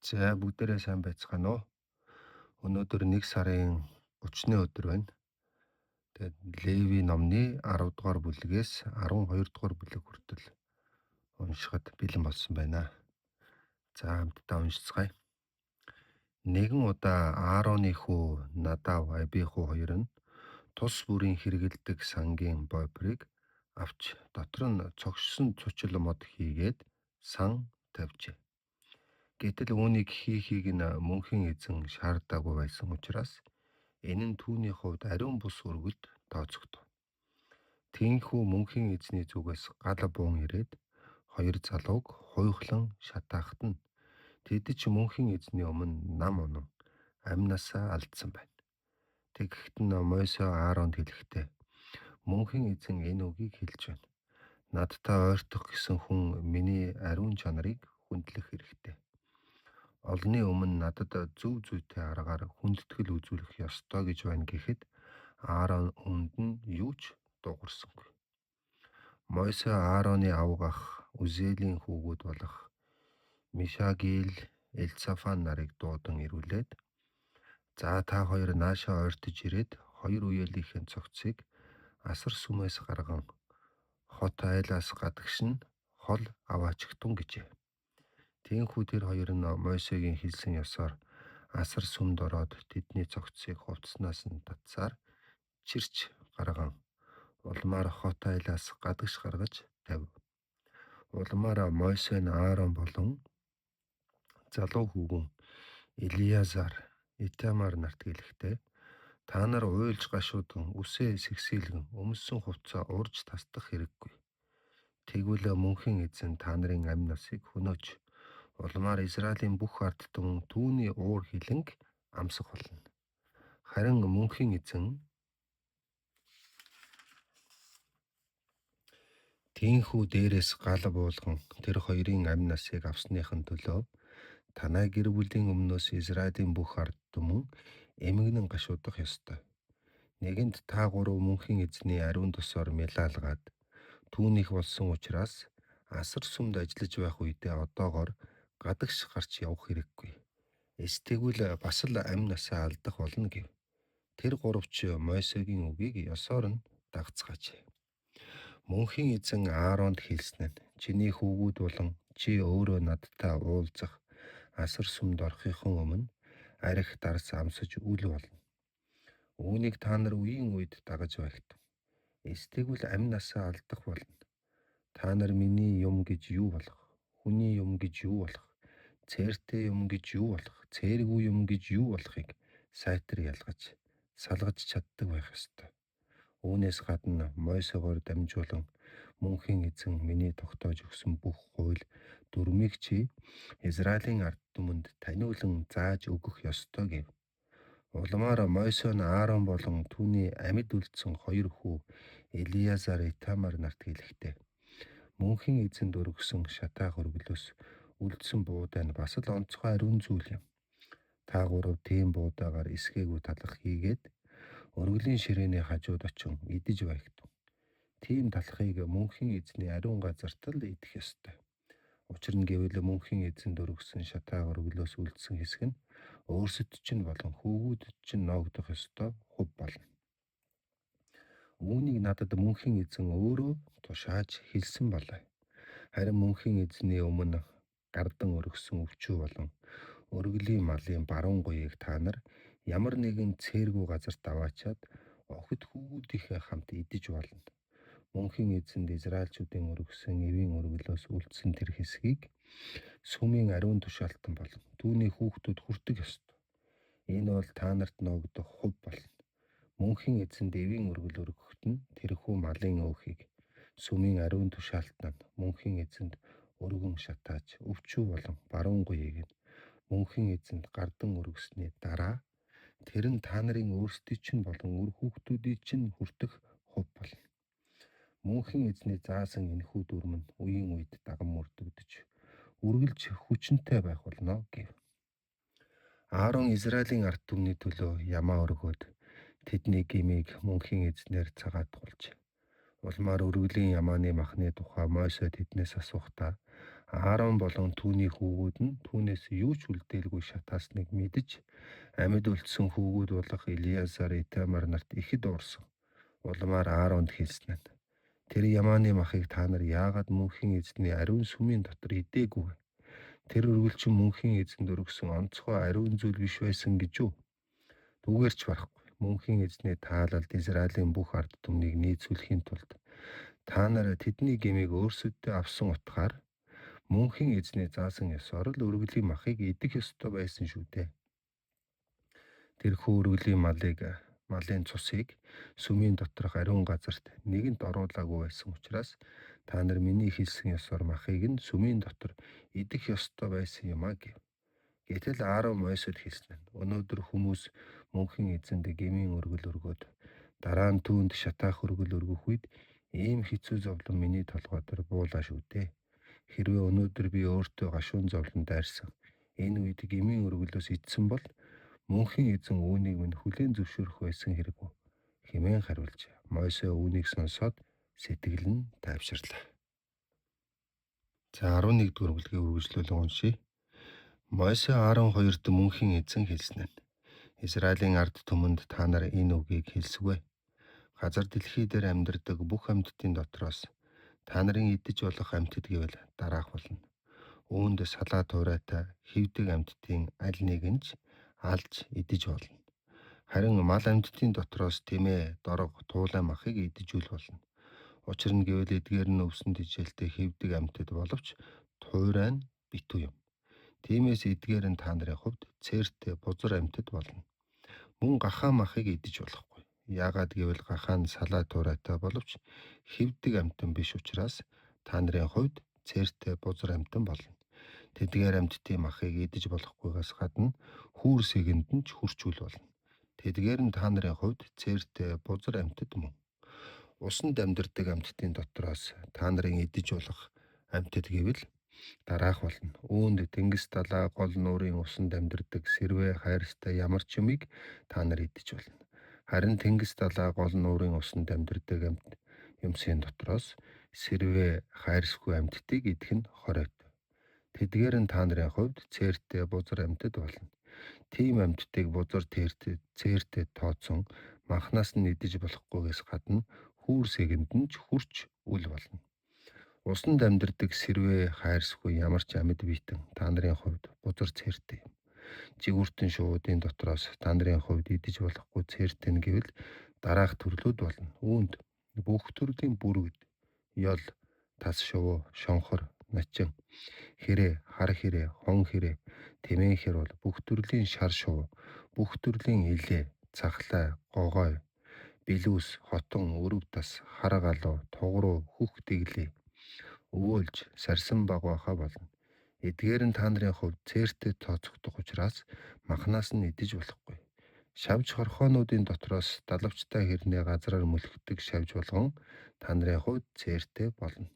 За бүгдээрээ сайн байцгаана уу? Өнөөдөр 1 сарын 30-ны өдөр байна. Тэгээд Леви номны 10 дугаар бүлгээс 12 дугаар бүлэг хүртэл уншихад бэлэн болсон байна. За хамтдаа уншицгаая. Нэгэн удаа Аароны хүү Надав, Абиху хоёр нь тус бүрийн хэрэгэлдэг сангийн бойпрыг авч дотор нь цогшсон цучил мод хийгээд сан тавьжээ. Гэтэл үүнийг хийхийг нь мөнхийн эзэн шаардаагүй байсан учраас энэ нь түүний хувьд ариун бус өргөлд тооцогдов. Тийнхүү мөнхийн эзний зүгээс гал буун ирээд хоёр залууг хуйхлан шатаахад нь тэд ч мөнхийн эзний өмнө нам унан амнасаа алдсан байна. Тэгэхэд нь Мойсе Ааронд хэлэхдээ мөнхийн эзэн энэ үгийг хэлж байна. Надтай ойртох гэсэн хүн миний ариун чанарыг хүндлэх хэрэгтэй. Олонний өмнө надад зөв зүйтэй аргаар хүндэтгэл үзүүлэх ёстой гэж байна гэхэд Аарон үүнд нь юу ч дуугарсангүй. Мойсе Аароны авга ах Үзелийн хүүгүүд болох Мишагил, Элцафан нарыг дуудан ирүүлээд, за та хоёр наашаа ойртож ирээд хоёр үеэлийнхээ цогцыг асар сүмээс гарган хот айлаас гадагш нь хол аваачигтун гэжээ. Тийнхүү тэр хоёр нь Мойсегийн хэлсэн ёсоор асар сүмд ороод тэдний цогцсыг хувцаснаас нь татсаар чирч гарган улмаар хот айлаас гадагш гаргаж тавив. Улмаар Мойсе нь Аарон болон залуу хүүгэн Элиазар, Итамар нарт хэлэхдээ та нар уйлж гашуудан үсээ сэгсийлгэн өмссөн хувцсаа урьж тасдах хэрэггүй. Тэгвэл мөнхийн эзэн та нарын амь насыг хөнөөч. Улмаар Израилийн бүх ард түмэн түүний уур хилэнг амсах болно. Харин мөнхийн эзэн тийнхүү дээрээс гал буулган тэр хоёрын амь насыг авсныхан төлөө танай гэр бүлийн өмнөөс Израилийн бүх ард түмэн эмгэнэн гашуудах ёстой. Нэгэнт та гурав мөнхийн эзний ариун тосоор мялаалгаад түүнийх болсон учраас асар сүмд ажиллаж байх үедээ одоогоор гадагш гарч явах хэрэггүй. Эс тэгвэл бас л амь насаа алдах болно гэв. Тэр гуравч Мойсегийн үгийг ёсоор нь дагацгаажээ. Мөнхийн эзэн Ааронд хэлсэн нь чиний хүүгүүд болон чи өөрөө надтай уулзах асар сүмд орохынхон өмнө арх дарс амсаж үл болно. Үүнийг та нар үеийн үед дагаж байгтав. Эс тэгвэл амь насаа алдах болно. Та нар миний юм гэж юу болох? Хүний юм гэж юу болох? Цээртэй юм гэж юу болох? Цээргүй юм гэж юу болохыг сайтар ялгаж, салгаж чаддаг байх ёстой. Үүнээс гадна Мойсегоор дамжуулан мөнхийн эзэн миний тогтоож өгсөн бүх хууль дүрмийг чи Израилийн ард түмэнд таниулан зааж өгөх ёстой гэв. Улмаар Мойсе нь Аарон болон түүний амьд үлдсэн хоёр хүү Элиазар, Итамар нарт хэлэхдээ мөнхийн эзэнд өргөсөн шатаах өргөлөөс үлдсэн буудай нь бас л онцгой ариун зүйл юм. Та гурав тийм буудаагаар эсгээгүй талах хийгээд өргөлийн ширээний хажууд очин идэж байгтав. Тийм талхыг мөнхийн эзний ариун газарт л идэх ёстой. Учир нь гэвэл мөнхийн эзэнд өргөсөн шатаа өргөлөөс үлдсэн хэсэг нь өөрсөд чинь болон хүүгүүдэд чинь ноогдох ёстой хувь болно. Үүнийг надад мөнхийн эзэн өөрөө тушааж хэлсэн болой. Харин мөнхийн эзний өмнө гардан өргөсөн өвчүү болон өргөлийн малын баруун гуйыг та нар ямар нэгэн цээргүй газарт аваачаад охид хүүгүүдийнхээ хамт идэж болно. Мөнхийн эзэнд Израильчүүдийн өргөсөн эвийн өргөлөөс үлдсэн тэр хэсгийг сүмийн ариун тушаалтан болон түүний хүүхдүүд хүртэх ёстой. Энэ бол та нарт ноогдох хувь болно. Мөнхийн эзэнд эвийн өргөл өргөхөд нь тэрхүү малын өөхийг сүмийн ариун тушаалтан нь мөнхийн эзэнд өргөн шатааж өвчүү болон баруун гуйыг нь мөнхийн эзэнд гардан өргөсний дараа тэр нь та нарын өөрсдийн чинь болон үр хүүхдүүдийн чинь хүртэх хувь болно. Мөнхийн эзний заасан энэхүү дүрм нь үеийн үед даган мөрдөгдөж үргэлж хүчинтэй байх болно гэв. Аарон Израилийн ард түмний төлөө ямаа өргөөд тэдний гмийг мөнхийн эзнээр цагаатгуулж. Улмаар өргөлийн ямааны махны тухай Мойсе тэднээс асуухдаа Аарон болон түүний хүүгүүд нь түүнээс юу ч үлдээлгүй шатаасныг мэдэж, амьд үлдсэн хүүгүүд болох Елиазар, Итамар нарт ихэд уурсан. Улмаар Ааронд хэлсэн нь: "Тэр ямааны махыг та нар яагаад мөнхийн эзний ариун сүмийн дотор идээгүй вэ? Тэр өргөлчин мөнхийн эзэнд өргөсөн онцгой ариун зүйл биш байсан гэж үү? Түүгээр ч барахгүй. Мөнхийн эзний таалалд Израилийн бүх ард түмнийг нийцүүлэхийн тулд та нар тэдний гмийг өөрсөддөө авсан утгаар мөнхийн эзний заасан ёсоор л өргөлийн махыг идэх ёстой байсан шүү дээ. Тэрхүү өргөлийн малын цусыг сүмийн доторх ариун газарт нэгэнт оруулаагүй байсан учраас та нар миний хэлсэн ёсоор махыг нь сүмийн дотор идэх ёстой байсан юм а" гэв. Гэтэл Аарон Мосед хэлсэн нь: "Өнөөдөр хүмүүс мөнхийн эзэнд гмийн өргөл өргөөд дараа нь түүнд шатаах өргөл өргөх үед ийм хэцүү зовлон миний толгой дээр буулаа шүү дээ. Хэрвээ өнөөдөр би өөртөө гашуун зовлон дайрсан энэ үед гмийн өргөлөөс идсэн бол мөнхийн эзэн үүнийг минь хүлээн зөвшөөрөх байсан хэрэг үү?" хэмээн хариулж, Мойсе үүнийг сонсоод сэтгэл нь тайвширлаа. За, 11 дугаар бүлгийг үргэлжлүүлэн уншъя. Мойсе Аарон хоёрт мөнхийн эзэн хэлсэн нь: "Израилийн ард түмэнд та нар энэ үгийг хэлсвэ. Газар дэлхий дээр амьдардаг бүх амьтдын дотроос та нарын идэж болох амьтад гэвэл дараах болно. Үүнд салаа туурайтай хэвдэг амьтдын аль нэг нь ч алж идэж болно. Харин мал амьтдын дотроос тэмээ, дорог, туулай махыг идэж үл болно. Учир нь гэвэл эдгээр нь өвсөн тэжээлтэй хэвдэг амьтад боловч туурай нь битүү юм. Тиймээс эдгээр нь та нарын хувьд цээртэй бузар амьтад болно. Мөн гахаа махыг идэж болохгүй. Яагаад гэвэл гахаа нь салаа туурайтай боловч хэвдэг амьтан биш учраас та нарын хувьд цээртэй бузар амьтан болно. Тэдгээр амьтдын махыг идэж болохгүйгээс гадна хүүр сэгэнд нь ч хүрчүүл болно. Тэдгээр нь та нарын хувьд цээртэй бузар амьтад мөн. Усанд амьдардаг амьтдын дотроос та нарын идэж болох амьтад гэвэл дараах болно. Үүнд тэнгис далай гол нуурын усанд амьдардаг сэрвээ хайрстай ямар ч юмыг та нар идэж болно. Харин тэнгис далай гол нуурын усанд амьдардаг амьт юмсын дотроос сэрвээ хайрсгүй амьтдыг идэх нь хориотой. Тэдгээр нь та нарын хувьд цээртэй бузар амьтад болно. Тийм амьтдыг бузар цээртэй тооцсон махнаас нь идэж болохгүйгээс гадна хүүр сэгэнд нь ч хүрч үл болно. Усанд амьдардаг сэрвээ хайрсгүй ямар ч амьд биетэн та нарын хувьд бузар цээртэй юм. Жигүүртэн шувуудын дотроос та нарын хувьд идэж болохгүй цээртэй нь гэвэл дараах төрлүүд болно. Үүнд бүх төрлийн бүргэд, ёл, тас шувуу, шонхор, начин, хэрээ, хар хэрээ, хон хэрээ, тэмээн хэр бол бүх төрлийн шар шувуу, бүх төрлийн элээ, цахлаа, гогой, билүүс, хотон, өрөв тас, хар галуу, тугруу, хөх дэглээ, өвөөлж, сарсан багваахаа болно. Эдгээр нь та нарын хувьд цээртэй тооцогдох учраас махнаас нь идэж болохгүй. Шавж хорхоонуудын дотроос далавчтай хэрнээ газраар мөлхдөг шавж болгон та нарын хувьд цээртэй болно.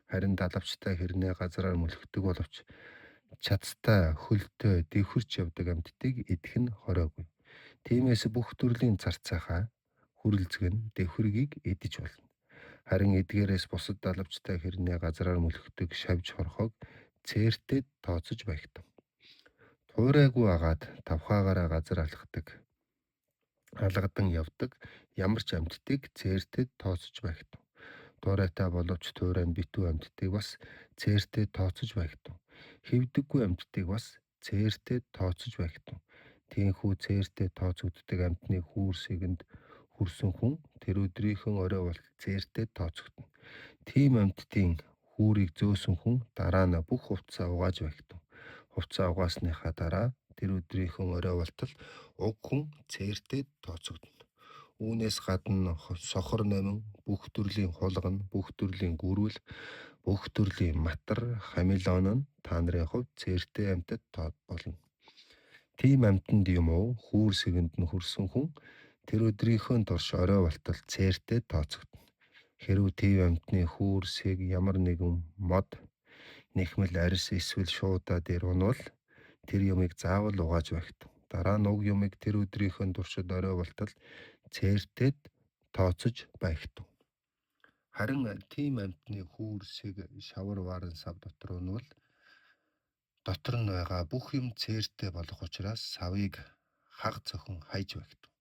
Харин далавчтай хэрнээ газраар мөлхдөг боловч чадтай, хөлтэй, дэвхэрч явдаг амьтдыг идэх нь хориогүй. Тиймээс бүх төрлийн царцайхаа, хүрэлзгэн, дэвхэргийг идэж болно. Харин эдгээрээс бусад далавчтай хэрнээ газраар мөлхдөг шавж хорхоог цээртэй тооцож багтав. Туурайгүй агаад тавхаагаараа газар алхдаг, алгадан явдаг ямар ч амьтдыг цээртэй тооцож багтав. Туурайтай боловч туурай нь битүү амьтдыг бас цээртэй тооцож багтав. Хэвдэггүй амьтдыг бас цээртэй тооцож багтав. Тийхүү цээртэй тооцогддог амьтны хүүр сэгэнд хүрсэн хүн тэр өдрийнхөө орой болтол цээртэй тооцогдоно. Тийм амьтдын хүүрийг зөөсөн хүн дараа нь бүх хувцсаа угааж багтав. Хувцсаа угаасныхаа дараа тэр өдрийнхөө орой болтол уг хүн цээртэй тооцогдоно. Үүнээс гадна сохор номин, бүх төрлийн хулгана, бүх төрлийн гүрвэл, бүх төрлийн матар, хамелеон нь та нарын хувьд цээртэй амьтад болно. Тийм амьтанд юм уу хүүр сэгэнд нь хүрсэн хүн тэр өдрийнхөө турш орой болтол цээртэй тооцогдоно. Хэрв тийм амьтны хүүр сэг ямар нэгэн мод, нэхмэл арьс эсвэл шуудаа дээр унвал тэр юмыг заавал угааж багтав. Дараа нь уг юмыг тэр өдрийнхөө туршид орой болтол цээртэй тооцож багтав. Харин тийм амьтны хүүрсийг шавар вааран сав дотор унвал дотор нь байгаа бүх юм цээртэй болох учраас савыг хаг цохин хаяж багтав.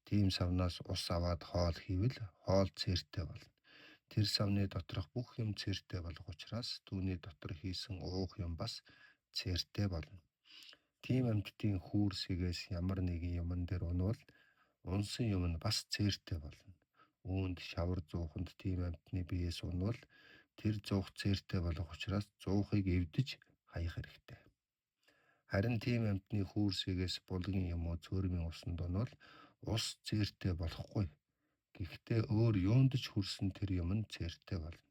Тийм савнаас ус аваад хоол хийвэл хоол цээртэй болно. Тэр савны доторх бүх юм цээртэй болох учраас түүний дотор хийсэн уух юм бас цээртэй болно. Тийм амьтдын хүүр сэгээс ямар нэгэн юман дээр унвал унсан юм нь бас цээртэй болно. Үүнд шавар зууханд тийм амьтны биеэс унвал тэр зуух цээртэй болох учраас зуухыг эвдэж хаях хэрэгтэй. Харин тийм амьтны хүүр сэгээс булгийн юм уу цөөрмийн усанд унвал ус цээртэй болохгүй. Гэхдээ өөр юунд ч хүрсэн тэр юм нь цээртэй болно.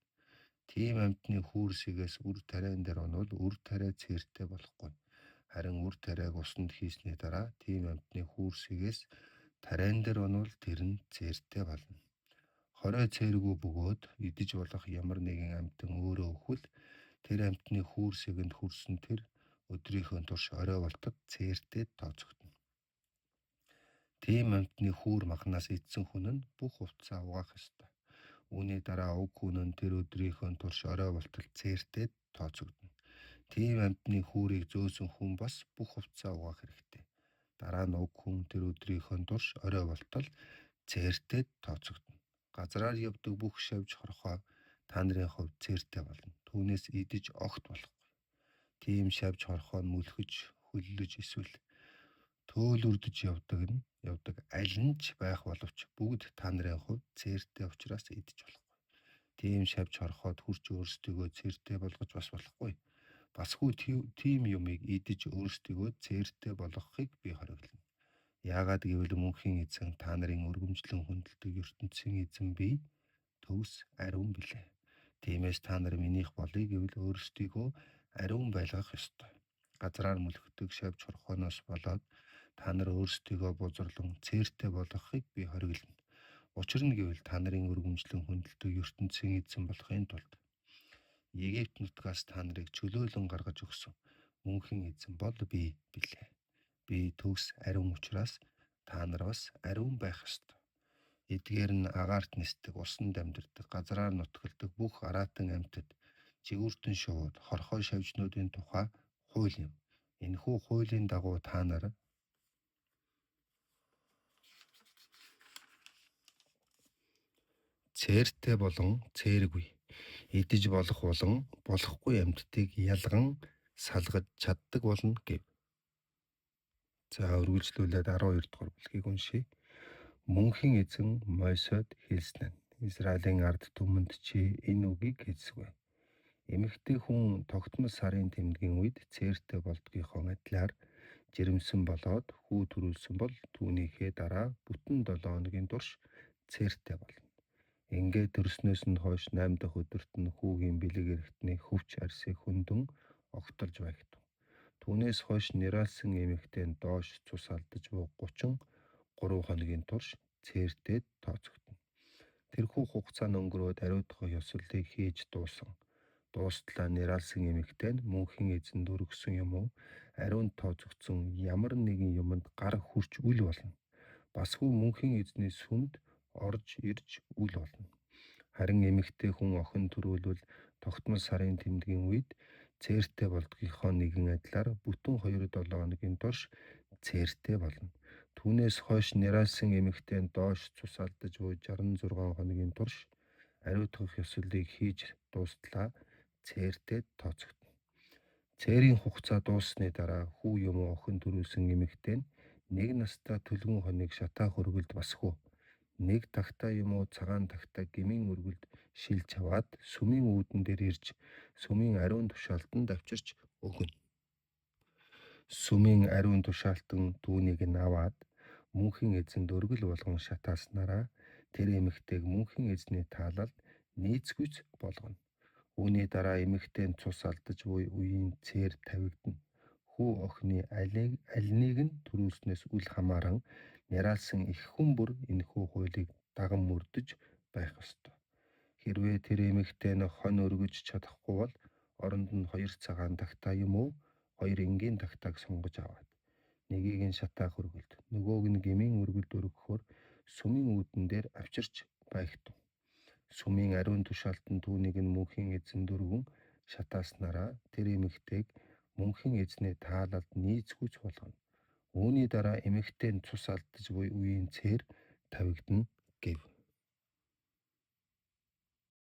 Тийм амьтны хүүр сэгээс үр тариан дээр унвал үр тариа цээртэй болохгүй. Харин үр тариаг усанд хийсний дараа тийм амьтны хүүр сэгээс тариан дээр унвал тэр нь цээртэй болно. Хорой цээргүй бөгөөд идэж болох ямар нэгэн амьтан өөрөө өхвөл тэр амьтны хүүр сэгэнд хүрсэн тэр өдрийнхөө турш орой болтод цээртэй тооцогдоно. Тийм амьтны хүүр махнаас идсэн хүн нь бүх хувцсаа угаах ёстой. Үүний дараа уг хүн нь тэр өдрийнхөө турш орой болтол цээртэй тооцогдоно. Тийм амьтны хүүрийг зөөсөн хүн бас бүх хувцсаа угаах хэрэгтэй. Дараа нь уг хүн тэр өдрийнхөө турш орой болтол цээртэй тооцогдоно. Газраар явдаг бүх шавж хорхоо та нарын хувьд цээртэй болно. Түүнээс идэж огт болохгүй. Тийм шавж хорхоо нь мөлхөж, хөллөж эсвэл төөлөрдөж явдаг аль нь ч байх боловч бүгд та нарын хувьд цээртэй учраас идэж болохгүй. Тийм шавж хорхоод хүрч өөрсдийгөө цээртэй болгож бас болохгүй. Басгүй тийм юмыг идэж өөрсдийгөө цээртэй болгохыг би хориглоно. Яагаад гэвэл мөнхийн эзэн та нарын өргөмжлөн хүндэлдэг ертөнцийн эзэн би төгс ариун билээ. Тиймээс та нар минийх болъё гэвэл өөрсдийгөө ариун байлгах ёстой. Газраар мөлхөдөг шавж хорхооноос болоод та нар өөрсдийгөө бузарлан цээртэй болгохыг би хориглоно. Учир нь гэвэл та нарын өргөмжлөн хүндэлдэг ертөнцийн эзэн болохын тулд Египт нутгаас та нарыг чөлөөлөн гаргаж өгсөн мөнхийн эзэн бол би билээ. Би төгс ариун учраас та нар бас ариун байх ёстой. Эдгээр нь агаарт нисдэг, усанд амьдардаг, газраар нутгалдаг бүх араатан амьтад, жигүүртэн шувууд, хорхой шавжнуудын тухай хууль юм. Энэхүү хуулийн дагуу та нар цээртэй болон цээргүй, идэж болох болон болохгүй амьтдыг ялган салгаж чаддаг болно гэв. За үргэлжлүүлээд 12 дугаар бүлгийг уншъя. Мөнхийн эзэн Мойсед хэлсэн нь Израилийн ард түмэнд чи энэ үгийг хэлсгүй. Эмэгтэй хүн тогтмол сарын тэмдгийн үед цээртэй болдгийнхоо адилаар жирэмсэн болоод хүү төрүүлсэн бол түүнийхээ дараа бүтэн 7 хоногийн турш цээртэй болно. Ингээд төрснөөс нь хойш 8 дахь өдөрт нь хүүгийн бэлэг эрхтний хөвч арьсыг хөндөн огторж байгтав. Түүнээс хойш нэралсан эмэгтэй нь доош цус алдаж буй 33 хоногийн турш цээртэй тооцогдоно. Тэрхүү хугацаа нь өнгөрөөд ариутгах ёслолыг хийж дуусан. Дуустлаа нэралсан эмэгтэй нь мөнхийн эзэнд өргөсөн юм уу ариун тооцогдсон ямар нэгэн юманд гар хүрч үл болно. Басгүй мөнхийн эзний сүмд орж ирж үл болно. Харин эмэгтэй хүн охин төрүүлвэл тогтмол сарын тэмдгийн үед цээртэй болдгийнхоо нэгэн адилаар бүтэн 2-7 хоногийн турш цээртэй болно. Түүнээс хойш нэралсан эмэгтэй нь доош цус алдаж буй 66 хоногийн турш ариутгах ёслолыг хийж дуустлаа цээртэй тооцогдоно. Цээрийн хугацаа дууссаны дараа хүү юм уу охин төрүүлсэн эмэгтэй нь нэг настай төлгөн хоног шатаах өргөлд басгүй нэг тагтаа юм уу цагаан тагтаа гмийн өргөлд шилж аваад сүмийн үүдэн дээр ирж сүмийн ариун тушаалтанд авчирч өгнө. Сүмийн ариун тушаалтан түүнийг нь аваад мөнхийн эзэнд өргөл болгон шатааснараа тэр эмэгтэйг мөнхийн эзний таалалд нийцгүйц болгоно. Үүний дараа эмэгтэй нь цус алдаж буй үеийн цээр тавигдана. Хүү охины алиныг нь төрүүлснээс үл хамааран няралсан эх хүн бүр энэхүү хуулийг даган мөрдөж байх ёстой. Хэрвээ тэр эмэгтэй нь хонь өргөж чадахгүй бол оронд нь хоёр цагаан тагтаа юм уу хоёр энгийн тагтааг сонгож аваад нэгийг нь шатаах өргөлд, нөгөөг нь гмийн өргөлд өргөхөөр сүмийн үүдэн дээр авчирч байгтав. Сүмийн ариун тушаалд нь түүнийг нь мөнхийн эзэн дөрвөн шатааснараа тэр эмэгтэйг мөнхийн эзний таалалд нийцгүйц болгоно. Үүний дараа эмэгтэй нь цус алдаж буй үеийн цээр тавигдана гэв.